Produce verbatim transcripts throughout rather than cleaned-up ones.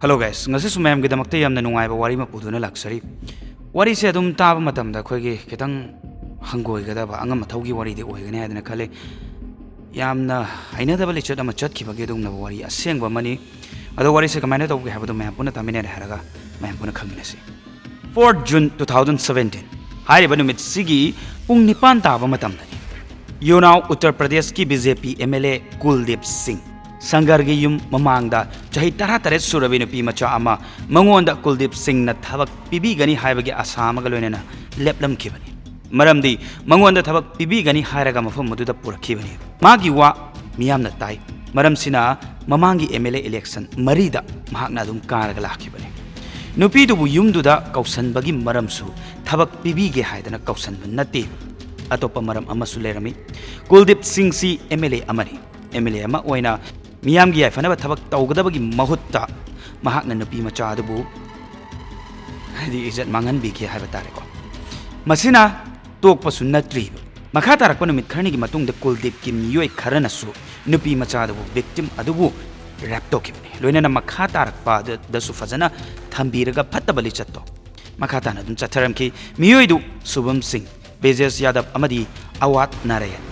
Hello guys, ꯉꯁꯤꯁꯨ ꯃꯌꯥꯝꯒꯤꯗꯃꯛꯇ ꯌꯥꯝꯅ ꯅꯨꯡꯉꯥꯏꯕ ꯋꯥꯔꯤ ꯑꯃ ꯄꯨꯗꯨꯅ ꯂꯥꯛꯆꯔꯤ꯫ ꯋꯥꯔꯤꯁꯦ ꯑꯗꯨꯝ ꯇꯥꯕ ꯃꯇꯝꯗ ꯑꯩꯈꯣꯏꯒꯤ ꯈꯤꯇꯪ ꯍꯪꯒꯣꯏꯒꯗꯕ, ꯑꯉꯝ ꯑꯊꯧꯒꯤ ꯋꯥꯔꯤꯗꯤ ꯑꯣꯏꯒꯅꯤ ꯍꯥꯏꯗꯅ ꯈꯜꯂꯤ꯫ ꯌꯥꯝꯅ ꯍꯩꯅꯗꯕ ꯂꯤꯆꯠ ꯑꯃ ꯆꯠꯈꯤꯕꯒꯤ ꯑꯗꯨꯒꯨꯝꯂꯕ ꯋꯥꯔꯤ ꯑꯁꯦꯡꯕ ꯑꯃꯅꯤ꯫ ꯑꯗꯣ ꯋꯥꯔꯤꯁꯦ ꯀꯃꯥꯏꯅ ꯇꯧꯒꯦ ꯍꯥꯏꯕꯗꯨ ꯃꯌꯥꯝ ꯄꯨꯟꯅ ꯇꯥꯃꯤꯟꯅꯔꯦ ꯍꯥꯏꯔꯒ ꯃꯌꯥꯝ ꯄꯨꯟꯅ ꯈꯪꯃꯤꯟꯅꯁꯤ꯫ Fourth June two thousand seventeen, ꯍꯥꯏꯔꯤꯕ ꯅꯨꯃꯤꯠꯁꯤꯒꯤ ꯄꯨꯡ ꯅꯤꯄꯥꯟ ꯇꯥꯕ ꯃꯇꯝꯗꯅꯤ꯫ ꯌꯨꯅꯥꯎ ꯎꯠꯇꯔ ꯄ꯭ꯔꯗꯦꯁꯀꯤ BJP MLA ꯀꯨꯜꯗꯤꯞ ꯁꯤꯡ ꯁꯪꯒꯔꯒꯤ ꯌꯨꯝ ꯃꯃꯥꯡꯗ ꯆꯍꯤ ꯇꯔꯥꯇꯔꯦꯠ ꯁꯨꯔꯕꯤ ꯅꯨꯄꯤ ꯃꯆꯥ ꯑꯃ ꯃꯉꯣꯟꯗ ꯀꯨꯜꯗꯤꯞ ꯁꯤꯡꯅ ꯊꯕꯛ ꯄꯤꯕꯤꯒꯅꯤ ꯍꯥꯏꯕꯒꯤ ꯑꯁꯥ ꯑꯃꯒ ꯂꯣꯏꯅꯅ ꯂꯦꯞꯂꯝꯈꯤꯕꯅꯤ꯫ ꯃꯔꯝꯗꯤ ꯃꯉꯣꯟꯗ ꯊꯕꯛ ꯄꯤꯕꯤꯒꯅꯤ ꯍꯥꯏꯔꯒ ꯃꯐꯝ ꯑꯗꯨꯗ ꯄꯨꯔꯛꯈꯤꯕꯅꯤ꯫ ꯃꯥꯒꯤ ꯋꯥ ꯃꯤꯌꯥꯝꯅ ꯇꯥꯏ꯫ ꯃꯔꯝꯁꯤꯅ ꯃꯃꯥꯡꯒꯤ MLA election ꯃꯔꯤꯗ ꯃꯍꯥꯛꯅ ꯑꯗꯨꯝ ꯀꯥꯔꯒ ꯂꯥꯛꯈꯤꯕꯅꯤ꯫ ꯅꯨꯄꯤꯗꯨꯕꯨ ꯌꯨꯝꯗꯨꯗ ꯀꯧꯁꯟꯕꯒꯤ ꯃꯔꯝꯁꯨ ꯊꯕꯛ ꯄꯤꯕꯤꯒꯦ ꯍꯥꯏꯗꯅ ꯀꯧꯁꯟꯕ ꯅꯠꯇꯦ꯫ ꯑꯇꯣꯞꯄ ꯃꯔꯝ ꯑꯃꯁꯨ ꯂꯩꯔꯝꯃꯤ꯫ ꯀꯨꯜꯗꯤꯞ ꯁꯤꯡꯁꯤ MLA ꯑꯃꯅꯤ꯫ MLA ꯑꯃ ꯑꯣꯏꯅ ꯃꯤꯌꯥꯝꯒꯤ ꯌꯥꯏꯐꯅꯕ ꯊꯕꯛ ꯇꯧꯒꯗꯕꯒꯤ ꯃꯍꯨꯠꯇ ꯃꯍꯥꯛꯅ ꯅꯨꯄꯤ ꯃꯆꯥ ꯑꯗꯨꯕꯨ, ꯍꯥꯏꯗꯤ, ꯏꯖꯠ ꯃꯥꯡꯍꯟꯕꯤꯈꯤ ꯍꯥꯏꯕ ꯇꯥꯔꯦꯀꯣ꯫ ꯃꯁꯤꯅ ꯇꯣꯛꯄꯁꯨ ꯅꯠꯇ꯭ꯔꯤꯕ꯫ ꯃꯈꯥ ꯇꯥꯔꯛꯄ ꯅꯨꯃꯤꯠ ꯈꯔꯅꯤꯒꯤ ꯃꯇꯨꯡꯗ ꯀꯨꯜꯗꯤꯞꯀꯤ ꯃꯤꯑꯣꯏ ꯈꯔꯅꯁꯨ ꯅꯨꯄꯤ ꯃꯆꯥꯗꯨꯕꯨ, victim ꯑꯗꯨꯕꯨ rape ꯇꯧꯈꯤꯕꯅꯤ꯫ ꯂꯣꯏꯅꯅ ꯃꯈꯥ ꯇꯥꯔꯛꯄꯗꯁꯨ ꯐꯖꯅ ꯊꯝꯕꯤꯔꯒ ꯐꯠꯇꯕ ꯂꯤꯆꯠꯇꯣ ꯃꯈꯥ ꯇꯥꯅ ꯑꯗꯨꯝ ꯆꯠꯊꯔꯝꯈꯤ꯫ ꯃꯤꯑꯣꯏꯗꯨ ꯁꯨꯚꯝ ꯁꯤꯡ, ꯕ꯭ꯔꯤꯖꯦꯁ ꯌꯥꯗꯕ ꯑꯃꯗꯤ ꯑꯋꯥꯗ ꯅꯥꯔꯥꯌꯟ꯫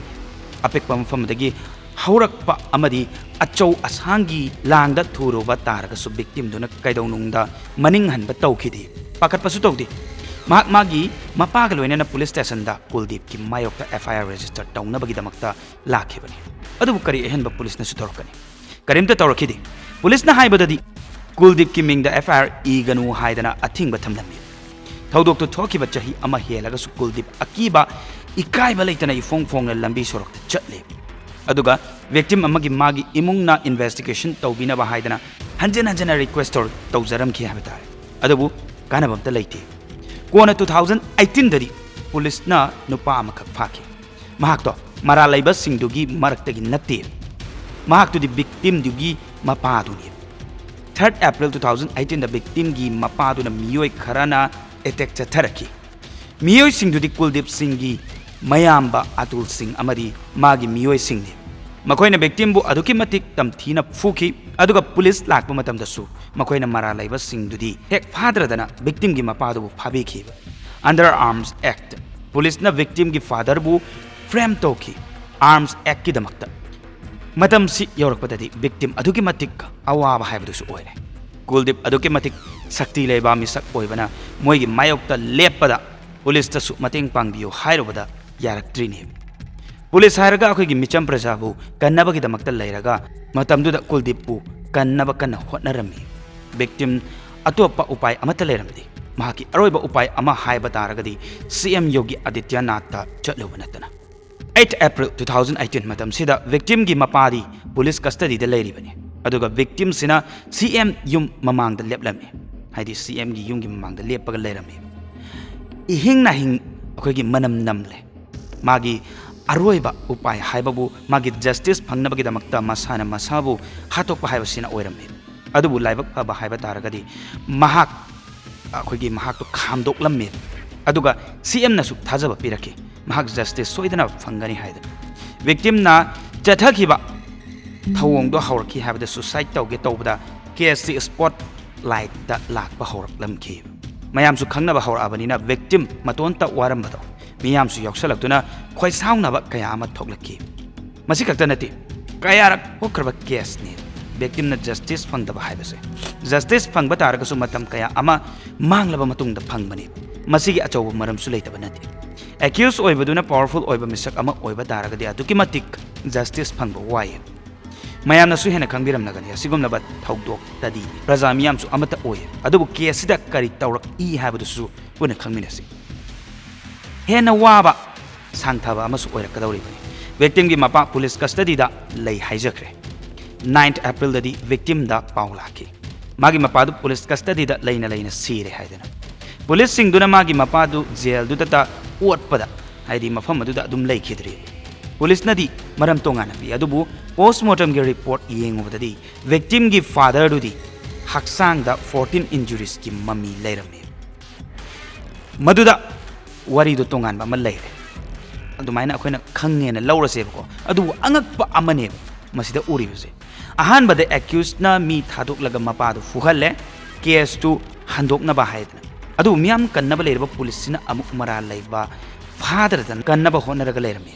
ꯑꯄꯤꯛꯄ ꯃꯐꯝ ꯑꯗꯒꯤ ꯍꯧꯔꯛꯄ ꯑꯃꯗꯤ ꯑꯆꯧ ꯑꯁꯥꯡꯒꯤ ꯂꯥꯡꯗ ꯊꯨꯔꯨꯕ ꯇꯥꯔꯒꯁꯨ victimꯗꯨꯅ ꯀꯩꯗꯧꯅꯨꯡꯗ ꯃꯅꯤꯡ ꯍꯟꯕ ꯇꯧꯈꯤꯗꯦ, ꯄꯥꯈꯠꯄꯁꯨ ꯇꯧꯗꯦ꯫ ꯃꯍꯥꯛ ꯃꯥꯒꯤ ꯃꯄꯥꯒ ꯂꯣꯏꯅꯅ police stationꯗ ꯀꯨꯜꯗꯤꯞꯀꯤ ꯃꯥꯌꯣꯛꯇ FIR register ꯇꯧꯅꯕꯒꯤꯗꯃꯛꯇ ꯂꯥꯛꯈꯤꯕꯅꯤ꯫ ꯑꯗꯨꯕꯨ ꯀꯔꯤ ꯑꯍꯦꯟꯕ policeꯅꯁꯨ ꯇꯧꯔꯛꯀꯅꯤ? ꯀꯔꯤꯝꯇ ꯇꯧꯔꯛꯈꯤꯗꯦ꯫ Policeꯅ ꯍꯥꯏꯕꯗꯗꯤ ꯀꯨꯜꯗꯤꯞꯀꯤ ꯃꯤꯡꯗ FIR ꯏꯒꯅꯨ ꯍꯥꯏꯗꯅ ꯑꯊꯤꯡꯕ ꯊꯝꯂꯝꯃꯤ꯫ ꯊꯧꯗꯣꯛꯇꯨ ꯊꯣꯛꯈꯤꯕ ꯆꯍꯤ ꯑꯃ ꯍꯦꯜꯂꯒꯁꯨ ꯀꯨꯜꯗꯤꯞ ꯑꯀꯤꯕ, ꯏꯀꯥꯏꯕ ꯂꯩꯇꯅ ꯏꯐꯣꯡ ꯐꯣꯡꯅ ꯂꯝꯕꯤ ꯁꯣꯔꯣꯛꯇ ꯆꯠꯂꯤ꯫ ꯑꯗꯨꯒ victim ꯑꯃꯒꯤ ꯃꯥꯒꯤ ꯏꯃꯨꯡꯅ investigation ꯇꯧꯕꯤꯅꯕ ꯍꯥꯏꯗꯅ ꯍꯟꯖꯤꯟ ꯍꯟꯖꯤꯟꯅ request ꯇꯧꯔ-, ꯇꯧꯖꯔꯝꯈꯤ ꯍꯥꯏꯕ ꯇꯥꯔꯦ꯫ ꯑꯗꯨꯕꯨ ꯀꯥꯟꯅꯕ ꯑꯝꯇ ꯂꯩꯇꯦ꯫ ꯀꯣꯟꯅ two thousand eighteenꯗꯗꯤ policeꯅ ꯅꯨꯄꯥ ꯑꯃꯈꯛ ꯐꯥꯈꯤ꯫ ꯃꯍꯥꯛꯇꯣ ꯃꯔꯥꯜ ꯂꯩꯕꯁꯤꯡꯗꯨꯒꯤ ꯃꯔꯛꯇꯒꯤ ꯅꯠꯇꯦ꯫ ꯃꯍꯥꯛꯇꯨꯗꯤ victimꯗꯨꯒꯤ ꯃꯄꯥꯗꯨꯅꯤ꯫ Third April two thousand eighteenꯗ victimꯒꯤ ꯃꯄꯥꯗꯨꯅ ꯃꯤꯑꯣꯏ ꯈꯔꯅ attack ꯆꯠꯊꯔꯛꯈꯤ꯫ ꯃꯤꯑꯣꯏꯁꯤꯡꯗꯨꯗꯤ ꯀꯨꯜꯗꯤꯞ ꯁꯤꯡꯒꯤ ꯃꯌꯥꯝꯕ ꯑꯇꯨꯜ ꯁꯤꯡ ꯑꯃꯗꯤ ꯃꯥꯒꯤ ꯃꯤꯑꯣꯏꯁꯤꯡꯅꯤ꯫ ꯃꯈꯣꯏꯅ victimꯕꯨ ꯑꯗꯨꯛꯀꯤ ꯃꯇꯤꯛ ꯇꯝꯊꯤꯅ ꯐꯨꯈꯤ, ꯑꯗꯨꯒ police ꯂꯥꯛꯄ ꯃꯇꯝꯗꯁꯨ ꯃꯈꯣꯏꯅ ꯃꯔꯥꯜ ꯂꯩꯕꯁꯤꯡꯗꯨꯗꯤ ꯍꯦꯛ ꯐꯥꯗ꯭ꯔꯗꯅ victimꯒꯤ ꯃꯄꯥꯗꯨꯕꯨ ꯐꯥꯕꯤꯈꯤꯕ꯫ Under Arms Act, ꯄꯨꯂꯤꯁꯅ victimꯒꯤ fatherꯕꯨ frame ꯇꯧꯈꯤ꯫ Arms Actꯀꯤꯗꯃꯛꯇ꯫ ꯃꯇꯝꯁꯤ ꯌꯧꯔꯛꯄꯗꯗꯤ victim ꯑꯗꯨꯛꯀꯤ ꯃꯇꯤꯛ ꯑꯋꯥꯕ ꯍꯥꯏꯕꯗꯨꯁꯨ ꯑꯣꯏꯔꯦ꯫ ꯀꯨꯜꯗꯤꯞ ꯑꯗꯨꯛꯀꯤ ꯃꯇꯤꯛ ꯁꯛꯇꯤ ꯂꯩꯕ ꯃꯤꯁꯛ ꯑꯣꯏꯕꯅ ꯃꯣꯏꯒꯤ ꯃꯥꯌꯣꯛꯇ ꯂꯦꯞꯄꯗ ꯄꯨꯂꯤꯁꯇꯁꯨ ꯃꯇꯦꯡ ꯄꯥꯡꯕꯤꯌꯨ ꯍꯥꯏꯔꯨꯕꯗ ꯌꯥꯔꯛꯇ꯭ꯔꯤꯅꯦ꯫ ꯄꯨꯂꯤꯁ ꯍꯥꯏꯔꯒ ꯑꯩꯈꯣꯏꯒꯤ ꯃꯤꯆꯝ ꯄ꯭ꯔꯖꯥꯕꯨ ꯀꯟꯅꯕꯒꯤꯗꯃꯛꯇ ꯂꯩꯔꯒ ꯃꯇꯝꯗꯨꯗ ꯀꯨꯜꯗꯤꯞꯄꯨ ꯀꯟꯅꯕ ꯀꯟꯅ ꯍꯣꯠꯅꯔꯝꯃꯤ꯫ Victim ꯑꯇꯣꯞꯄ ꯎꯄꯥꯏ ꯑꯃꯠꯇ ꯂꯩꯔꯝꯗꯦ꯫ ꯃꯍꯥꯛꯀꯤ ꯑꯔꯣꯏꯕ ꯎꯄꯥꯏ ꯑꯃ ꯍꯥꯏꯕ ꯇꯥꯔꯒꯗꯤ C M Yogi Adityanathꯇ ꯆꯠꯂꯨꯕ ꯅꯠꯇꯅ꯫ Eight April two thousand eighteen ꯃꯇꯝꯁꯤꯗ victimꯒꯤ ꯃꯄꯥꯗꯤ ꯄꯨꯂꯤꯁ custodyꯗ ꯂꯩꯔꯤꯕꯅꯤ꯫ ꯑꯗꯨꯒ victimꯁꯤꯅ C M ꯌꯨꯝ ꯃꯃꯥꯡꯗ ꯂꯦꯞꯂꯝꯃꯤ꯫ ꯍꯥꯏꯗꯤ C Mꯒꯤ ꯌꯨꯝꯒꯤ ꯃꯃꯥꯡꯗ ꯂꯦꯞꯄꯒ ꯂꯩꯔꯝꯃꯤ꯫ ꯏꯍꯤꯡ ꯅꯥꯍꯤꯡ ꯑꯩꯈꯣꯏꯒꯤ ꯃꯅꯝ ꯅꯝꯂꯦ꯫ ꯃꯥꯒꯤ ꯑꯔꯣꯏꯕ ꯎꯄꯥꯏ ꯍꯥꯏꯕꯕꯨ ꯃꯥꯒꯤ justice ꯐꯪꯅꯕꯒꯤꯗꯃꯛꯇ ꯃꯁꯥꯅ ꯃꯁꯥꯕꯨ ꯍꯥꯠꯇꯣꯛꯄ ꯍꯥꯏꯕꯁꯤꯅ ꯑꯣꯏꯔꯝꯃꯤ꯫ ꯑꯗꯨꯕꯨ ꯂꯥꯏꯕꯛ ꯐꯕ ꯍꯥꯏꯕ ꯇꯥꯔꯒꯗꯤ ꯃꯍꯥꯛ, ꯑꯩꯈꯣꯏꯒꯤ ꯃꯍꯥꯛꯇꯨ ꯈꯥꯝꯗꯣꯛꯂꯝꯃꯤ꯫ ꯑꯗꯨꯒ C Mꯅꯁꯨ ꯊꯥꯖꯕ ꯄꯤꯔꯛꯈꯤ, ꯃꯍꯥꯛ justice ꯁꯣꯏꯗꯅ ꯐꯪꯒꯅꯤ ꯍꯥꯏꯗꯅ꯫ Victimꯅ ꯆꯠꯊꯈꯤꯕ ꯊꯧꯑꯣꯡꯗꯣ ꯍꯧꯔꯛꯈꯤ ꯍꯥꯏꯕꯗ suicide ꯇꯧꯒꯦ ꯇꯧꯕꯗ caseꯁꯤ spotlightꯇ ꯂꯥꯛꯄ ꯍꯧꯔꯛꯂꯝꯈꯤ꯫ ꯃꯌꯥꯝꯁꯨ ꯈꯪꯅꯕ ꯍꯧꯔꯛꯑꯕꯅꯤꯅ victim ꯃꯇꯣꯟꯇ ꯋꯥꯔꯝꯕꯗꯣ ꯃꯤꯌꯥꯝꯁꯨ ꯌꯥꯎꯁꯜꯂꯛꯇꯨꯅ ꯈꯣꯏꯁꯥꯎꯅꯕ ꯀꯌꯥ ꯑꯃ ꯊꯣꯛꯂꯛꯈꯤ꯫ ꯃꯁꯤ ꯈꯛꯇ ꯅꯠꯇꯦ, ꯀꯌꯥꯔꯛ ꯊꯣꯛꯈ꯭ꯔꯕ caseꯅꯤ victimꯅ justice ꯐꯪꯗꯕ ꯍꯥꯏꯕꯁꯦ꯫ Justice ꯐꯪꯕ ꯇꯥꯔꯒꯁꯨ ꯃꯇꯝ ꯀꯌꯥ ꯑꯃ ꯃꯥꯡꯂꯕ ꯃꯇꯨꯡꯗ ꯐꯪꯕꯅꯤ꯫ ꯃꯁꯤꯒꯤ ꯑꯆꯧꯕ ꯃꯔꯝꯁꯨ ꯂꯩꯇꯕ ꯅꯠꯇꯦ꯫ Accused ꯑꯣꯏꯕꯗꯨꯅ powerful ꯑꯣꯏꯕ ꯃꯤꯁꯛ ꯑꯃ ꯑꯣꯏꯕ ꯇꯥꯔꯒꯗꯤ ꯑꯗꯨꯛꯀꯤ ꯃꯇꯤꯛ justice ꯐꯪꯕ ꯋꯥꯏ꯫ ꯃꯌꯥꯝꯅꯁꯨ ꯍꯦꯟꯅ ꯈꯪꯕꯤꯔꯝꯂꯒꯅꯤ, ꯑꯁꯤꯒꯨꯝꯂꯕ ꯊꯧꯗꯣꯛꯇꯗꯤ ꯄ꯭ꯔꯖꯥ ꯃꯤꯌꯥꯝꯁꯨ ꯑꯃꯠꯇ ꯑꯣꯏ꯫ ꯑꯗꯨꯕꯨ caseꯁꯤꯗ ꯀꯔꯤ ꯇꯧꯔꯛꯏ ꯍꯥꯏꯕꯗꯨꯁꯨ ꯄꯨꯟꯅ ꯈꯪꯃꯤꯟꯅꯁꯤ꯫ ꯍꯦꯟꯅ ꯋꯥꯕ ꯁꯥꯡꯊꯕ ꯑꯃꯁꯨ ꯑꯣꯏꯔꯛꯀꯗꯧꯔꯤꯕꯅꯤ꯫ Victimꯒꯤ ꯃꯄꯥ ꯄꯨꯂꯤꯁ custodyꯗ ꯂꯩ ꯍꯥꯏꯖꯈ꯭ꯔꯦ꯫ Ninth Aprilꯗꯗꯤ victimꯗ ꯄꯥꯎ ꯂꯥꯛꯈꯤ꯫ ꯃꯥꯒꯤ ꯃꯄꯥꯗꯨ ꯄꯨꯂꯤꯁ custodyꯗ ꯂꯩꯅ ꯂꯩꯅ ꯁꯤꯔꯦ ꯍꯥꯏꯗꯅ꯫ ꯄꯨꯂꯤꯁꯁꯤꯡꯗꯨꯅ ꯃꯥꯒꯤ ꯃꯄꯥꯗꯨ jailꯗꯨꯗꯇ ꯑꯣꯠꯄꯗ, ꯍꯥꯏꯗꯤ ꯃꯐꯝ ꯑꯗꯨꯗ ꯑꯗꯨꯝ ꯂꯩꯈꯤꯗ꯭ꯔꯤ꯫ ꯄꯨꯂꯤꯁꯅꯗꯤ ꯃꯔꯝ ꯇꯣꯉꯥꯟꯅ ꯄꯤ, ꯑꯗꯨꯕꯨ postmortemꯒꯤ report ꯌꯦꯡꯉꯨꯕꯗꯗꯤ victimꯒꯤ fatherꯗꯨꯗꯤ ꯍꯛꯆꯥꯡꯗ fourteen injuriesꯀꯤ ꯃꯃꯤ ꯂꯩꯔꯝꯃꯤ꯫ ꯃꯗꯨꯗ ꯋꯥꯔꯤꯗꯣ ꯇꯣꯉꯥꯟꯕ ꯑꯃ ꯂꯩꯔꯦ꯫ ꯑꯗꯨꯃꯥꯏꯅ ꯑꯩꯈꯣꯏꯅ ꯈꯪꯉꯦꯅ ꯂꯧꯔꯁꯦꯕꯀꯣ꯫ ꯑꯗꯨꯕꯨ ꯑꯉꯛꯄ ꯑꯃꯅꯦꯕ ꯃꯁꯤꯗ ꯎꯔꯤꯕꯁꯦ꯫ ꯑꯍꯥꯟꯕꯗ ꯑꯦꯀ꯭ꯌꯨꯁꯅ ꯃꯤ ꯊꯥꯗꯣꯛꯂꯒ ꯃꯄꯥꯗꯨ ꯐꯨꯍꯜꯂꯦ, ꯀꯦꯁꯇꯨ ꯍꯟꯗꯣꯛꯅꯕ ꯍꯥꯏꯗꯅ꯫ ꯑꯗꯨꯕꯨ ꯃꯤꯌꯥꯝ ꯀꯟꯅꯕ ꯂꯩꯔꯕ ꯄꯨꯂꯤꯁꯁꯤꯅ ꯑꯃꯨꯛ ꯃꯔꯥꯜ ꯂꯩꯕ ꯐꯥꯗ꯭ꯔꯗꯅ ꯀꯟꯅꯕ ꯍꯣꯠꯅꯔꯒ ꯂꯩꯔꯝꯃꯤ꯫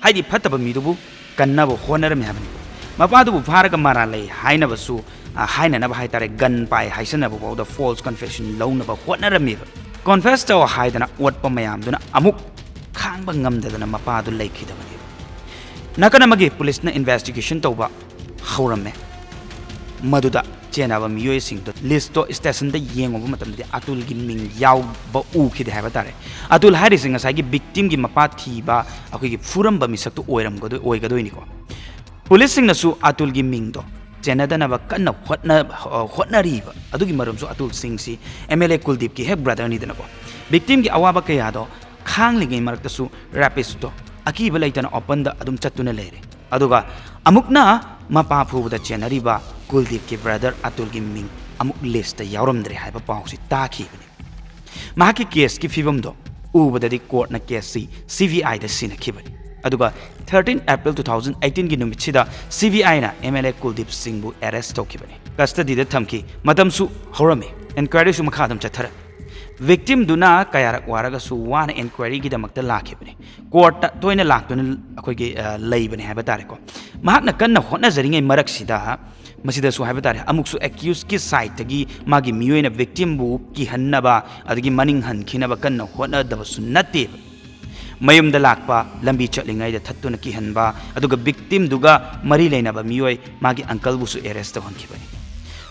ꯍꯥꯏꯗꯤ ꯐꯠꯇꯕ ꯃꯤꯗꯨꯕꯨ ꯀꯟꯅꯕ ꯍꯣꯠꯅꯔꯝꯃꯤ ꯍꯥꯏꯕꯅꯤ꯫ ꯃꯄꯥꯗꯨꯕꯨ ꯐꯥꯔꯒ ꯃꯔꯥꯜ ꯂꯩ ꯍꯥꯏꯅꯕꯁꯨ, ꯑ, ꯍꯥꯏꯅꯅꯕ ꯍꯥꯏꯇꯥꯔꯦ, ꯒꯟ ꯄꯥꯏ ꯍꯥꯏꯁꯟꯅꯕ ꯐꯥꯎꯗ ꯐꯣꯜꯁ ꯀꯟꯐꯦꯁꯟ ꯂꯧꯅꯕ ꯍꯣꯠꯅꯔꯝꯃꯤꯕ꯫ ꯀꯣꯟꯐꯦꯁ ꯇꯧ ꯍꯥꯏꯗꯅ ꯑꯣꯠꯄ ꯃꯌꯥꯝꯗꯨꯅ ꯑꯃꯨꯛ ꯈꯥꯡꯕ ꯉꯝꯗꯗꯅ ꯃꯄꯥꯗꯨ ꯂꯩꯈꯤꯗꯕꯅꯦꯕ꯫ ꯅꯥꯀꯟ ꯑꯃꯒꯤ ꯄꯨꯂꯤꯁꯅ ꯏꯟꯚꯦꯁꯇꯤꯒꯦꯁꯟ ꯇꯧꯕ ꯍꯧꯔꯝꯃꯦ꯫ ꯃꯗꯨꯗ ꯆꯦꯟꯅꯕ ꯃꯤꯑꯣꯏꯁꯤꯡꯗꯣ ꯂꯤꯁꯇꯣ ꯁ꯭ꯇꯦꯁꯟꯗ ꯌꯦꯡꯉꯨꯕ ꯃꯇꯝꯗꯗꯤ ꯑꯇꯨꯜꯒꯤ ꯃꯤꯡ ꯌꯥꯎꯕ ꯎꯈꯤꯗꯦ ꯍꯥꯏꯕ ꯇꯥꯔꯦ꯫ ꯑꯇꯨꯜ ꯍꯥꯏꯔꯤꯁꯦ ꯉꯁꯥꯏꯒꯤ ꯚꯤꯛꯇꯤꯝꯒꯤ ꯃꯄꯥ ꯊꯤꯕ, ꯑꯩꯈꯣꯏꯒꯤ ꯐꯨꯔꯝꯕ ꯃꯤꯁꯛꯇꯨ ꯑꯣꯏꯔꯝꯒꯗꯣꯏ-, ꯑꯣꯏꯒꯗꯣꯏꯅꯤꯀꯣ꯫ ꯄꯨꯂꯤꯁꯁꯤꯡꯅꯁꯨ ꯑꯇꯨꯜꯒꯤ ꯃꯤꯡꯗꯣ ꯆꯦꯟꯅꯗꯅꯕ ꯀꯟꯅ ꯍꯣꯠꯅ-, ꯍꯣꯠꯅꯔꯤꯕ ꯑꯗꯨꯒꯤ ꯃꯔꯝꯁꯨ ꯑꯇꯨꯜ ꯁꯤꯡꯁꯤ ꯑꯦꯝ ꯑꯦꯜ ꯑꯦ ꯀꯨꯜꯗꯤꯞꯀꯤ ꯍꯦꯛ ꯕ꯭ꯔꯗꯔꯅꯤꯗꯅꯀꯣ꯫ ꯚꯤꯛꯇꯤꯝꯒꯤ ꯑꯋꯥꯕ ꯀꯌꯥꯗꯣ ꯈꯥꯡꯂꯤꯉꯩ ꯃꯔꯛꯇꯁꯨ ꯔꯦꯄꯤꯁꯇꯣ ꯑꯀꯤꯕ ꯂꯩꯇꯅ ꯑꯣꯄꯟꯗ ꯑꯗꯨꯝ ꯆꯠꯇꯨꯅ ꯂꯩꯔꯦ꯫ ꯑꯗꯨꯒ ꯑꯃꯨꯛꯅ ꯃꯄꯥ ꯐꯨꯕꯗ ꯆꯦꯟꯅꯔꯤꯕ ꯀꯨꯜꯗꯤꯞꯀꯤ ꯕ꯭ꯔꯗꯔ ꯑꯇꯨꯜꯒꯤ ꯃꯤꯡ ꯑꯃꯨꯛ ꯂꯤꯁꯇ ꯌꯥꯎꯔꯝꯗ꯭ꯔꯦ ꯍꯥꯏꯕ ꯄꯥꯎꯁꯤ ꯇꯥꯈꯤꯕꯅꯤ꯫ ꯃꯍꯥꯛꯀꯤ ꯀꯦꯁꯀꯤ ꯐꯤꯕꯝꯗꯣ ꯎꯕꯗꯗꯤ ꯀꯣꯔꯠꯅ ꯀꯦꯁꯁꯤ ꯁꯤ ꯕꯤ ꯑꯥꯏꯗ ꯁꯤꯟꯅꯈꯤꯕꯅꯤ꯫ ꯑꯗꯨꯒ thirteen April two thousand eighteenꯒꯤ ꯅꯨꯃꯤꯠꯁꯤꯗ ꯁꯤ ꯕꯤ ꯑꯥꯏꯅ ꯑꯦꯝ ꯑꯦꯜ ꯑꯦ ꯀꯨꯜꯗꯤꯞ ꯁꯤꯡꯕꯨ ꯑꯦꯔꯦꯁ ꯇꯧꯈꯤꯕꯅꯤ꯫ ꯀꯁꯇꯗꯤꯗ ꯊꯝꯈꯤ꯫ ꯃꯇꯝꯁꯨ ꯍꯧꯔꯝꯃꯤ꯫ ꯏꯟꯀ꯭ꯋꯥꯏꯔꯤꯁꯨ ꯃꯈꯥ ꯑꯗꯨꯝ ꯆꯠꯊꯔꯦ꯫ ꯚꯤꯛꯇꯤꯝꯗꯨꯅ ꯀꯌꯥꯔꯛ ꯋꯥꯔꯒꯁꯨ ꯋꯥꯅ ꯏꯟꯀ꯭ꯋꯥꯏꯔꯤꯒꯤꯗꯃꯛꯇ ꯂꯥꯛꯈꯤꯕꯅꯤ꯫ ꯀꯣꯔꯠꯇ ꯇꯣꯏꯅ ꯂꯥꯛꯇꯨꯅ ꯑꯩꯈꯣꯏꯒꯤ, ꯑ, ꯂꯩꯕꯅꯤ ꯍꯥꯏꯕ ꯇꯥꯔꯦꯀꯣ꯫ ꯃꯍꯥꯛꯅ ꯀꯟꯅ ꯍꯣꯠꯅꯖꯔꯤꯉꯩ ꯃꯔꯛꯁꯤꯗ ꯃꯁꯤꯗꯁꯨ ꯍꯥꯏꯕ ꯇꯥꯔꯦ, ꯑꯃꯨꯛꯁꯨ ꯑꯦꯀ꯭ꯌꯨꯁꯀꯤ ꯁꯥꯏꯠꯇꯒꯤ ꯃꯥꯒꯤ ꯃꯤꯑꯣꯏꯅ ꯚꯤꯛꯇꯤꯝꯕꯨ ꯀꯤꯍꯟꯅꯕ ꯑꯗꯒꯤ ꯃꯅꯤꯡ ꯍꯟꯈꯤꯅꯕ ꯀꯟꯅ ꯍꯣꯠꯅꯗꯕꯁꯨ ꯅꯠꯇꯦꯕ꯫ ꯃꯌꯨꯝꯗ ꯂꯥꯛꯄ, ꯂꯝꯕꯤ ꯆꯠꯂꯤꯉꯩꯗ ꯊꯠꯇꯨꯅ ꯀꯤꯍꯟꯕ, ꯑꯗꯨꯒ ꯚꯤꯛꯇꯤꯝꯗꯨꯒ ꯃꯔꯤ ꯂꯩꯅꯕ ꯃꯤꯑꯣꯏ ꯃꯥꯒꯤ ꯑꯪꯀꯜꯕꯨꯁꯨ ꯑꯦꯔꯦꯁ ꯇꯧꯍꯟꯈꯤꯕꯅꯤ꯫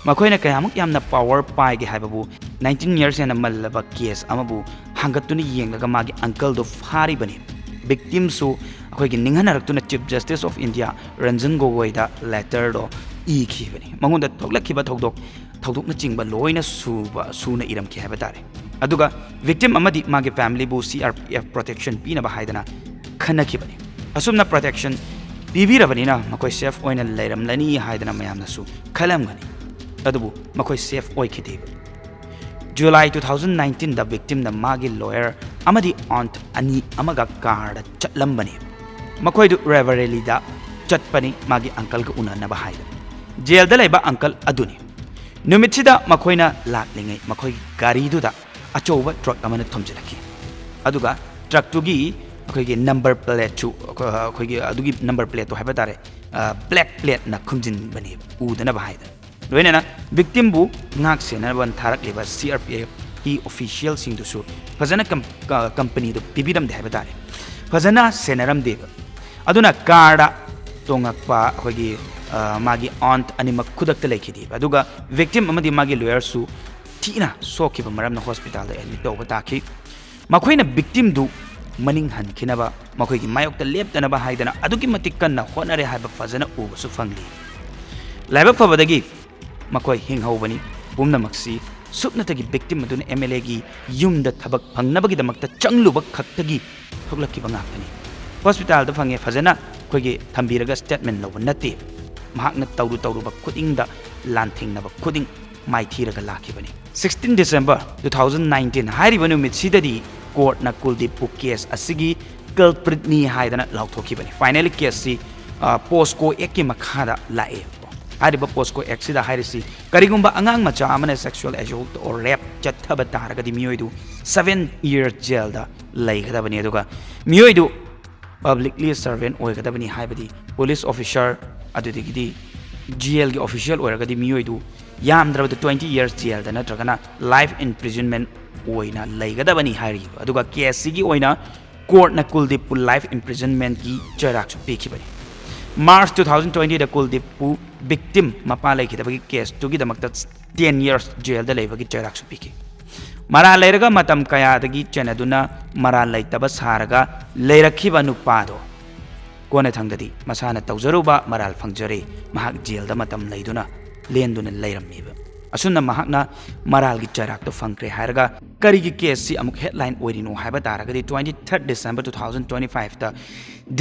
ꯃꯈꯣꯏꯅ ꯀꯌꯥꯃꯨꯛ ꯌꯥꯝꯅ ꯄꯥꯋꯔ ꯄꯥꯏꯒꯦ ꯍꯥꯏꯕꯕꯨ nineteen years ꯍꯦꯟꯅ ꯃꯜꯂꯕ ꯀꯦꯁ ꯑꯃꯕꯨ ꯍꯥꯡꯒꯠꯇꯨꯅ ꯌꯦꯡꯂꯒ ꯃꯥꯒꯤ ꯑꯪꯀꯜꯗꯣ ꯐꯥꯔꯤꯕꯅꯤ꯫ ꯚꯤꯛꯇꯤꯝꯁꯨ ꯑꯩꯈꯣꯏꯒꯤ ꯅꯤꯡꯍꯟꯅꯔꯛꯇꯨꯅ chief justice of India Ranjan ꯒꯣꯒꯣꯏꯗ ꯂꯦꯇꯔꯗꯣ ꯏꯈꯤꯕꯅꯤ꯫ ꯃꯉꯣꯟꯗ ꯊꯣꯛꯂꯛꯈꯤꯕ ꯊꯧꯗꯣꯛ ꯊꯧꯗꯣꯛꯅꯆꯤꯡꯕ ꯂꯣꯏꯅ ꯁꯨꯕ, ꯁꯨꯅ ꯏꯔꯝꯈꯤ ꯍꯥꯏꯕ ꯇꯥꯔꯦ꯫ ꯑꯗꯨꯒ ꯚꯤꯛꯇꯤꯝ ꯑꯃꯗꯤ ꯃꯥꯒꯤ ꯐꯦꯃꯤꯂꯤꯕꯨ C R P F protection ꯄꯤꯅꯕ ꯍꯥꯏꯗꯅ ꯈꯟꯅꯈꯤꯕꯅꯤ꯫ ꯑꯁꯨꯝꯅ ꯄ꯭ꯔꯣꯇꯦꯛꯁꯟ ꯄꯤꯕꯤꯔꯕꯅꯤꯅ ꯃꯈꯣꯏ ꯁꯦꯐ ꯑꯣꯏꯅ ꯂꯩꯔꯝꯂꯅꯤ ꯍꯥꯏꯗꯅ ꯃꯌꯥꯝꯅꯁꯨ ꯈꯜꯂꯝꯒꯅꯤ꯫ ꯑꯗꯨꯕꯨ ꯃꯈꯣꯏ ꯁꯦꯐ ꯑꯣꯏꯈꯤꯗꯦꯕ꯫ July two thousand nineteenꯗ ꯚꯤꯛꯇꯤꯝꯅ ꯃꯥꯒꯤ ꯂꯣꯌꯔ ꯑꯃꯗꯤ ꯑꯣꯟꯠ ꯑꯅꯤ ꯑꯃꯒ ꯀꯥꯔꯗ ꯆꯠꯂꯝꯕꯅꯤ꯫ ꯃꯈꯣꯏꯗꯨ ꯔꯦꯕꯔꯦꯂꯤꯗ ꯆꯠꯄꯅꯤ ꯃꯥꯒꯤ ꯑꯪꯀꯜꯒ ꯎꯅꯅꯕ ꯍꯥꯏꯗꯅ꯫ ꯖꯦꯜꯗ ꯂꯩꯕ ꯑꯪꯀꯜ ꯑꯗꯨꯅꯤ꯫ ꯅꯨꯃꯤꯠꯁꯤꯗ ꯃꯈꯣꯏꯅ ꯂꯥꯛꯂꯤꯉꯩ ꯃꯈꯣꯏꯒꯤ ꯒꯥꯔꯤꯗꯨꯗ ꯑꯆꯧꯕ ꯇ꯭ꯔꯛ ꯑꯃꯅ ꯊꯣꯝꯖꯤꯜꯂꯛꯈꯤ꯫ ꯑꯗꯨꯒ ꯇ꯭ꯔꯛꯇꯨꯒꯤ ꯑꯩꯈꯣꯏꯒꯤ ꯅꯝꯕꯔ ꯄ꯭ꯂꯦꯠꯁꯨ, ꯑꯩꯈꯣꯏꯒꯤ ꯑꯗꯨꯒꯤ ꯅꯝꯕꯔ ꯄ꯭ꯂꯦꯠꯇꯣ ꯍꯥꯏꯕ ꯇꯥꯔꯦ, ꯕ꯭ꯂꯦꯛ ꯄ꯭ꯂꯦꯠꯅ ꯈꯨꯝꯖꯤꯟꯕꯅꯦꯕ, ꯎꯗꯅꯕ ꯍꯥꯏꯗꯅ꯫ ꯂꯣꯏꯅꯅ ꯚꯤꯛꯇꯤꯝꯕꯨ ꯉꯥꯛ ꯁꯦꯟꯅꯅꯕ ꯊꯥꯔꯛꯂꯤꯕ ꯁꯤꯑꯥꯔꯄꯤꯑꯦꯐꯀꯤ ꯑꯣꯐꯤꯁꯤꯌꯦꯜꯁꯤꯡꯗꯨꯁꯨ ꯐꯖꯅ ꯀꯝ-, ꯀ-, ꯀꯝꯄꯅꯤꯗꯨ ꯄꯤꯕꯤꯔꯝꯗꯦ ꯍꯥꯏꯕ ꯇꯥꯔꯦ, ꯐꯖꯅ ꯁꯦꯟꯅꯔꯝꯗꯦꯕ꯫ ꯑꯗꯨꯅ ꯀꯥꯔꯗ ꯇꯣꯡꯉꯛꯄ ꯑꯩꯈꯣꯏꯒꯤ, ꯑ, ꯃꯥꯒꯤ ꯑꯥꯎꯟꯠ ꯑꯅꯤꯃꯛ ꯈꯨꯗꯛꯇ ꯂꯩꯈꯤꯗꯦꯕ꯫ ꯑꯗꯨꯒ ꯚꯤꯛꯇꯤꯝ ꯑꯃꯗꯤ ꯃꯥꯒꯤ ꯂꯣꯌꯔꯁꯨ ꯊꯤꯅ ꯁꯣꯛꯈꯤꯕ ꯃꯔꯝꯅ ꯍꯣꯁꯄꯤꯇꯥꯜꯗ ꯑꯦꯗꯃꯤꯠ ꯇꯧꯕ ꯇꯥꯈꯤ꯫ ꯃꯈꯣꯏꯅ ꯚꯤꯛꯇꯤꯝꯗꯨ ꯃꯅꯤꯡ ꯍꯟꯈꯤꯅꯕ ꯃꯈꯣꯏꯒꯤ ꯃꯥꯌꯣꯛꯇ ꯂꯦꯞꯇꯅꯕ ꯍꯥꯏꯗꯅ ꯑꯗꯨꯛꯀꯤ ꯃꯇꯤꯛ ꯀꯟꯅ ꯍꯣꯠꯅꯔꯦ ꯍꯥꯏꯕ ꯐꯖꯅ ꯎꯕꯁꯨ ꯐꯪꯂꯤ꯫ ꯂꯥꯏꯕꯛ ꯐꯕꯗꯒꯤ ꯃꯈꯣꯏ ꯍꯤꯡꯍꯧꯕꯅꯤ꯫ ꯄꯨꯝꯅꯃꯛꯁꯤ ꯁꯨꯞꯅꯇꯒꯤ ꯚꯤꯛꯇꯤꯝ ꯑꯗꯨꯅ ꯑꯦꯝ ꯑꯦꯜ ꯑꯦꯒꯤ ꯌꯨꯝꯗ ꯊꯕꯛ ꯐꯪꯅꯕꯒꯤꯗꯃꯛꯇ ꯆꯪꯂꯨꯕ ꯈꯛꯇꯒꯤ ꯊꯣꯛꯂꯛꯈꯤꯕ ꯉꯥꯛꯇꯅꯤ꯫ ꯍꯣꯁꯄꯤꯇꯥꯜꯗ ꯐꯪꯉꯦ, ꯐꯖꯅ ꯑꯩꯈꯣꯏꯒꯤ ꯊꯝꯕꯤꯔꯒ ꯁ꯭ꯇꯦꯠꯃꯦꯟ ꯂꯧꯕ ꯅꯠꯇꯦ꯫ ꯃꯍꯥꯛꯅ ꯇꯧꯔꯨ ꯇꯧꯔꯨꯕ ꯈꯨꯗꯤꯡꯗ ꯂꯥꯟꯊꯦꯡꯅꯕ ꯈꯨꯗꯤꯡ ꯃꯥꯏꯊꯤꯔꯒ ꯂꯥꯛꯈꯤꯕꯅꯤ꯫ Sixteen December two thousand nineteen ꯍꯥꯏꯔꯤꯕ ꯅꯨꯃꯤꯠꯁꯤꯗꯗꯤ ꯀꯣꯔꯠꯅ ꯀꯨꯜꯗꯤꯞꯄꯨ ꯀꯦꯁ ꯑꯁꯤꯒꯤ ꯀꯜꯄ꯭ꯔꯤꯠꯅꯤ ꯍꯥꯏꯗꯅ ꯂꯥꯎꯊꯣꯛꯈꯤꯕꯅꯤ꯫ ꯐꯥꯏꯅꯦꯜꯂꯤ ꯀꯦꯁꯁꯤ, ꯑ, ꯄꯣꯁꯀꯣ ꯑꯦꯛꯀꯤ ꯃꯈꯥꯗ ꯂꯥꯛꯑꯦ꯫ ꯍꯥꯏꯔꯤꯕ ꯄꯣꯁꯀꯣ ꯑꯦꯛꯁꯤꯗ ꯍꯥꯏꯔꯤꯁꯤ, ꯀꯔꯤꯒꯨꯝꯕ ꯑꯉꯥꯡ ꯃꯆꯥ ꯑꯃꯅ ꯁꯦꯛꯁꯨꯑꯦꯜ ꯑꯦꯁꯣꯜꯠ ꯑꯣꯔ ꯔꯦꯞ ꯆꯠꯊꯕ ꯇꯥꯔꯒꯗꯤ ꯃꯤꯑꯣꯏꯗꯨ seven year ꯖꯦꯜꯗ ꯂꯩꯒꯗꯕꯅꯤ꯫ ꯑꯗꯨꯒ ꯃꯤꯑꯣꯏꯗꯨ ꯄꯕ꯭ꯂꯤꯛꯂꯤ ꯁꯔꯚꯦꯟ ꯑꯣꯏꯒꯗꯕꯅꯤ, ꯍꯥꯏꯕꯗꯤ ꯄꯨꯂꯤꯁ ꯑꯣꯐꯤꯁꯔ, ꯑꯗꯨꯗꯒꯤꯗꯤ ꯖꯦꯜꯒꯤ ꯑꯣꯐꯤꯁꯤꯌꯦꯜ ꯑꯣꯏꯔꯒꯗꯤ ꯃꯤꯑꯣꯏꯗꯨ ꯌꯥꯝꯗ꯭ꯔꯕꯗ twenty years ꯖꯦꯜꯗ ꯅꯠꯇ꯭ꯔꯒꯅ life imprisonment ꯑꯣꯏꯅ ꯂꯩꯒꯗꯕꯅꯤ ꯍꯥꯏꯔꯤꯕ꯫ ꯑꯗꯨꯒ ꯀꯦꯁꯁꯤꯒꯤ ꯑꯣꯏꯅ ꯀꯣꯔꯠꯅ ꯀꯨꯜꯗꯤꯞꯄꯨ life imprisonmentꯀꯤ ꯆꯩꯔꯥꯛꯁꯨ ꯄꯤꯈꯤꯕꯅꯤ꯫ March two thousand twentyꯗ ꯀꯨꯜꯗꯤꯞꯄꯨ ꯚꯤꯛꯇꯤꯝ, ꯃꯄꯥ ꯂꯩꯈꯤꯗꯕꯒꯤ ꯀꯦꯁꯇꯨꯒꯤꯗꯃꯛꯇ ten years ꯖꯦꯜꯗ ꯂꯩꯕꯒꯤ ꯆꯩꯔꯥꯛꯁꯨ ꯄꯤꯈꯤ꯫ ꯃꯔꯥꯜ ꯂꯩꯔꯒ ꯃꯇꯝ ꯀꯌꯥꯗꯒꯤ ꯆꯦꯟꯅꯗꯨꯅ ꯃꯔꯥꯜ ꯂꯩꯇꯕ ꯁꯥꯔꯒ ꯂꯩꯔꯛꯈꯤꯕ ꯅꯨꯄꯥꯗꯣ ꯀꯣꯟꯅꯊꯪꯗꯗꯤ ꯃꯁꯥꯅ ꯇꯧꯖꯔꯨꯕ ꯃꯔꯥꯜ ꯐꯪꯖꯔꯦ, ꯃꯍꯥꯛ ꯖꯦꯜꯗ ꯃꯇꯝ ꯂꯩꯗꯨꯅ ꯂꯦꯟꯗꯨꯅ ꯂꯩꯔꯝꯃꯤꯕ꯫ ꯑꯁꯨꯝꯅ ꯃꯍꯥꯛꯅ ꯃꯔꯥꯜꯒꯤ ꯆꯩꯔꯥꯛꯇꯣ ꯐꯪꯈ꯭ꯔꯦ ꯍꯥꯏꯔꯒ ꯀꯔꯤꯒꯤ ꯀꯦꯁꯁꯤ ꯑꯃꯨꯛ ꯍꯦꯗꯂꯥꯏꯟ ꯑꯣꯏꯔꯤꯅꯣ ꯍꯥꯏꯕ ꯇꯥꯔꯒꯗꯤ, twenty third December two thousand twenty fiveꯇ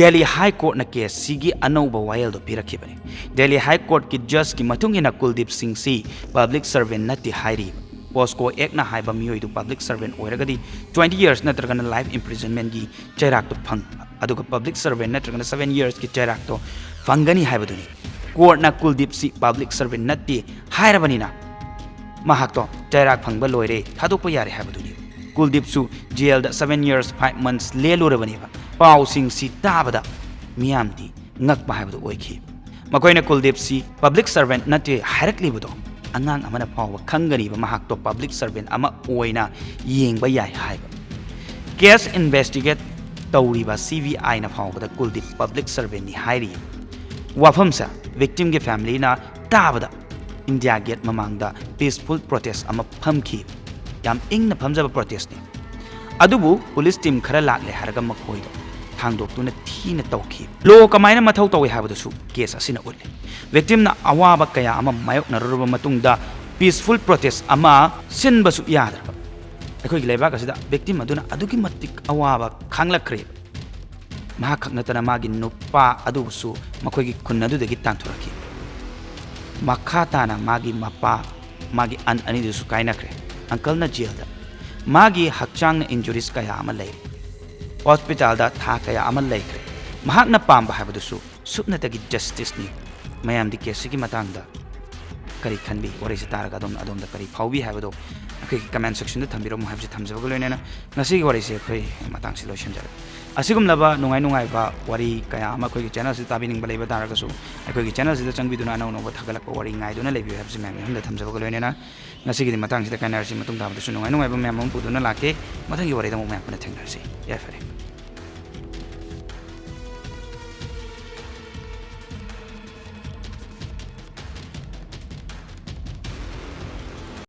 Delhi ꯍꯥꯏ ꯀꯣꯔꯠꯅ ꯀꯦꯁꯁꯤꯒꯤ ꯑꯅꯧꯕ ꯋꯥꯌꯦꯜꯗꯣ ꯄꯤꯔꯛꯈꯤꯕꯅꯤ꯫ ꯗꯦꯜꯂꯤ ꯍꯥꯏ ꯀꯣꯔꯠꯀꯤ ꯖꯖꯀꯤ ꯃꯇꯨꯡ ꯏꯟꯅ ꯀꯨꯜꯗꯤꯞ ꯁꯤꯡꯁꯤ ꯄꯕ꯭ꯂꯤꯛ ꯁꯔꯚꯦꯟ ꯅꯠꯇꯦ ꯍꯥꯏꯔꯤꯕ꯫ ꯄꯣꯁꯀꯣ ꯑꯦꯛꯅ ꯍꯥꯏꯕ ꯃꯤꯑꯣꯏꯗꯨ ꯄꯕ꯭ꯂꯤꯛ ꯁꯔꯚꯦꯟ ꯑꯣꯏꯔꯒꯗꯤ twenty years ꯅꯠꯇ꯭ꯔꯒꯅ life imprisonmentꯀꯤ ꯆꯩꯔꯥꯛꯇꯣ ꯐꯪꯕ, ꯑꯗꯨꯒ ꯄꯕ꯭ꯂꯤꯛ ꯁꯔꯚꯦꯟ ꯅꯠꯇ꯭ꯔꯒꯅ seven yearsꯀꯤ ꯆꯩꯔꯥꯛꯇꯣ ꯐꯪꯒꯅꯤ ꯍꯥꯏꯕꯗꯨꯅꯤ꯫ ꯀꯣꯔꯠꯅ ꯀꯨꯜꯗꯤꯞꯁꯤ ꯄꯕ꯭ꯂꯤꯛ ꯁꯔꯚꯦꯟ ꯅꯠꯇꯦ ꯍꯥꯏꯔꯕꯅꯤꯅ, ꯃꯍꯥꯛꯇꯣ ꯆꯩꯔꯥꯛ ꯐꯪꯕ ꯂꯣꯏꯔꯦ, ꯊꯥꯗꯣꯛꯄ ꯌꯥꯔꯦ ꯍꯥꯏꯕꯗꯨꯅꯤ꯫ ꯀꯨꯜꯗꯤꯞꯁꯨ ꯖꯦꯜꯗ seven years five months ꯂꯦꯜꯂꯨꯔꯕꯅꯦꯕ꯫ ꯄꯥꯎꯁꯤꯡꯁꯤ ꯇꯥꯕꯗ ꯃꯤꯌꯥꯝꯗꯤ ꯉꯛꯄ ꯍꯥꯏꯕꯗꯨ ꯑꯣꯏꯈꯤ꯫ ꯃꯈꯣꯏꯅ ꯀꯨꯜꯗꯤꯞꯁꯤ ꯄꯕ꯭ꯂꯤꯛ ꯁꯔꯚꯦꯟ ꯅꯠꯇꯦ ꯍꯥꯏꯔꯛꯂꯤꯕꯗꯣ ꯑꯉꯥꯡ ꯑꯃꯅ ꯐꯥꯎꯕ ꯈꯪꯒꯅꯤꯕ ꯃꯍꯥꯛꯇꯣ ꯄꯕ꯭ꯂꯤꯛ ꯁꯔꯚꯦꯟ ꯑꯃ ꯑꯣꯏꯅ ꯌꯦꯡꯕ ꯌꯥꯏ ꯍꯥꯏꯕ꯫ ꯀꯦꯁ ꯏꯟꯚꯦꯁꯇꯤꯒꯦꯠ ꯇꯧꯔꯤꯕ ꯁꯤ ꯕꯤ ꯑꯥꯏꯅ ꯐꯥꯎꯕꯗ ꯀꯨꯜꯗꯤꯞ ꯄꯕ꯭ꯂꯤꯛ ꯁꯔꯚꯦꯟꯅꯤ ꯍꯥꯏꯔꯤ꯫ ꯋꯥꯐꯝꯁꯦ ꯚꯤꯛꯇꯤꯝꯒꯤ ꯐꯦꯃꯤꯂꯤꯅ ꯇꯥꯕꯗ ꯏꯟꯗꯤꯌꯥ ꯒꯦꯠ ꯃꯃꯥꯡꯗ ꯄꯤꯁꯐꯨꯜ ꯄ꯭ꯔꯣꯇꯦꯁ ꯑꯃ ꯐꯝꯈꯤ꯫ ꯌꯥꯝ ꯏꯪꯅ ꯐꯝꯖꯕ ꯄ꯭ꯔꯣꯇꯦꯁꯅꯤ꯫ ꯑꯗꯨꯕꯨ ꯄꯨꯂꯤꯁ ꯇꯤꯝ ꯈꯔ ꯂꯥꯛꯂꯦ ꯍꯥꯏꯔꯒ ꯃꯈꯣꯏꯗꯣ ꯊꯥꯡꯗꯣꯛꯇꯨꯅ ꯊꯤꯅ ꯇꯧꯈꯤ꯫ ꯂꯣ ꯀꯃꯥꯏꯅ ꯃꯊꯧ ꯇꯧꯏ ꯍꯥꯏꯕꯗꯨꯁꯨ ꯀꯦꯁ ꯑꯁꯤꯅ ꯎꯠꯂꯤ꯫ ꯚꯤꯛꯇꯤꯝꯅ ꯑꯋꯥꯕ ꯀꯌꯥ ꯑꯃ ꯃꯥꯌꯣꯛꯅꯔꯨꯔꯕ ꯃꯇꯨꯡꯗ ꯄꯤꯁꯐꯨꯜ ꯄ꯭ꯔꯣꯇꯦꯁ ꯑꯃ ꯁꯤꯟꯕꯁꯨ ꯌꯥꯗ꯭ꯔꯕ ꯑꯩꯈꯣꯏꯒꯤ ꯂꯩꯕꯥꯛ ꯑꯁꯤꯗ ꯚꯤꯛꯇꯤꯝ ꯑꯗꯨꯅ ꯑꯗꯨꯛꯀꯤ ꯃꯇꯤꯛ ꯑꯋꯥꯕ ꯈꯥꯡꯂꯛꯈ꯭ꯔꯦ꯫ ꯃꯍꯥꯛ ꯈꯛ ꯅꯠꯇꯅ ꯃꯥꯒꯤ ꯅꯨꯄꯥ ꯑꯗꯨꯕꯨꯁꯨ ꯃꯈꯣꯏꯒꯤ ꯈꯨꯟ ꯑꯗꯨꯗꯒꯤ ꯇꯥꯟꯊꯣꯔꯛꯈꯤ꯫ ꯃꯈꯥ ꯇꯥꯅ ꯃꯥꯒꯤ ꯃꯄꯥ, ꯃꯥꯒꯤ ꯑꯟ ꯑꯅꯤꯗꯨꯁꯨ ꯀꯥꯏꯅꯈ꯭ꯔꯦ꯫ ꯑꯪꯀꯜꯅ ꯖꯦꯜꯗ꯫ ꯃꯥꯒꯤ ꯍꯛꯆꯥꯡꯅ ꯏꯟꯖꯨꯔꯤꯁ ꯀꯌꯥ ꯑꯃ ꯂꯩꯔꯤ꯫ ꯍꯣꯁꯄꯤꯇꯥꯜꯗ ꯊꯥ ꯀꯌꯥ ꯑꯃ ꯂꯩꯈ꯭ꯔꯦ꯫ ꯃꯍꯥꯛꯅ ꯄꯥꯝꯕ ꯍꯥꯏꯕꯗꯨꯁꯨ ꯁꯨꯞꯅꯇꯒꯤ ꯖꯁꯇꯤꯁꯅꯤ꯫ ꯃꯌꯥꯝꯗꯤ ꯀꯦꯁꯁꯤꯒꯤ ꯃꯇꯥꯡꯗ ꯀꯔꯤ ꯈꯟꯕꯤ? ꯋꯥꯔꯤꯁꯤ ꯇꯥꯔꯒ ꯑꯗꯣꯝ, ꯑꯗꯣꯝꯗ ꯀꯔꯤ ꯐꯥꯎꯕꯤ ꯍꯥꯏꯕꯗꯣ ꯑꯩꯈꯣꯏꯒꯤ ꯀꯃꯦꯟ ꯁꯦꯛꯁꯟꯗ ꯊꯝꯕꯤꯔꯝꯃꯨ ꯍꯥꯏꯕꯁꯤ ꯊꯝꯖꯕꯒ ꯂꯣꯏꯅꯅ ꯉꯁꯤꯒꯤ ꯋꯥꯔꯤꯁꯤ ꯑꯩꯈꯣꯏ ꯃꯇꯥꯡꯁꯤ ꯂꯣꯏꯁꯤꯟꯖꯔꯦ꯫ ꯑꯁꯤꯒꯨꯝꯂꯕ ꯅꯨꯡꯉꯥꯏ ꯅꯨꯡꯉꯥꯏꯕ ꯋꯥꯔꯤ ꯀꯌꯥ ꯑꯃ ꯑꯩꯈꯣꯏꯒꯤ ꯆꯦꯅꯦꯜꯁꯤꯗ ꯇꯥꯕꯤꯅꯤꯡꯕ ꯂꯩꯕ ꯇꯥꯔꯒꯁꯨ ꯑꯩꯈꯣꯏꯒꯤ ꯆꯦꯅꯦꯜꯁꯤꯗ ꯆꯪꯕꯤꯗꯨꯅ ꯑꯅꯧ ꯑꯅꯧꯕ ꯊꯥꯒꯠꯂꯛꯄ ꯋꯥꯔꯤ ꯉꯥꯏꯗꯨꯅ ꯂꯩꯕꯤꯌꯨ ꯍꯥꯏꯕꯁꯤ ꯃꯌꯥꯝꯒꯤ ꯃꯐꯝꯗ ꯊꯝꯖꯕꯒ ꯂꯣꯏꯅꯅ ꯉꯁꯤꯒꯤꯗꯤ ꯃꯇꯥꯡꯁꯤꯗ ꯀꯥꯏꯅꯔꯁꯤ꯫ ꯃꯇꯨꯡ ꯇꯥꯕꯗꯁꯨ ꯅꯨꯡꯉꯥꯏ ꯅꯨꯡꯉꯥꯏꯕ ꯃꯌꯥꯝ ꯑꯃ ꯄꯨꯗꯨꯅ ꯂꯥꯛꯀꯦ꯫ ꯃꯊꯪꯒꯤ ꯋꯥꯔꯤꯗ ꯑꯃꯨꯛ ꯃꯌꯥꯝ ꯄꯨꯟꯅ ꯊꯦꯡꯅꯔꯁꯤ꯫ ꯌꯥꯏꯐꯔꯦ꯫